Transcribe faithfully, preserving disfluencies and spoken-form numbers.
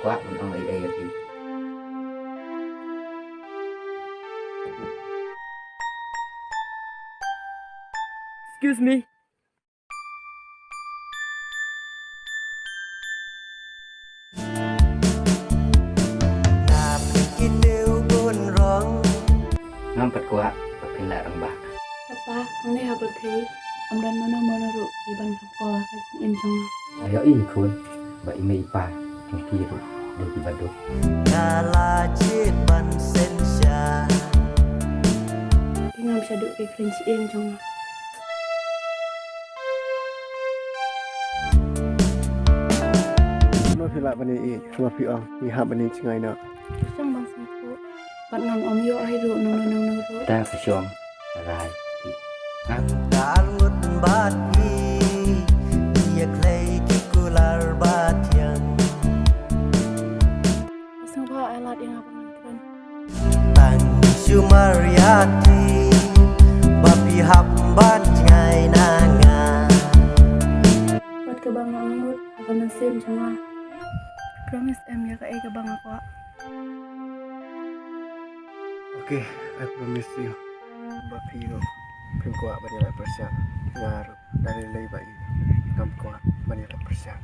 Kwah ban ong ei ei ïa phi. Excuse me. Ngam pat kwah ba phin lah rangbah. Papa, hangne ha pyrthei ym don mano mano ruh kiban khapkor ha ka jingim jong nga. Nga ïohi khun ba i mei i pa jong phi ruh dei kiba duk. Nga la jied ban synshar. Te ngam shu duh ïa ka jingim jong nga. Kumno phi lah ban ïeit, kumno phi ong ngi hap ban ïeit jngai noh. Phi shong ban sngewthuh. Bad ngam ym ïoh hi ruh nangno nangno ruh. Ta phi shong rai phi. Ngan tar ngut bad phi ïa khlei ki kular ba thiang. Sngewbha ai lad ïa nga ba ngan kren. Tang shu mar ïa phi ba phi hap ban jngai na nga. Wat kaba nga angnud ha ka mynsiem jong nga. Promise em ïa kaei kaba nga kwah. Okay, I promise you ba phi ruh phim kwah ban ïaleh pyrshah. Nga ruh da lei lei ba i ngam kwah ban ïaleh pyrshah.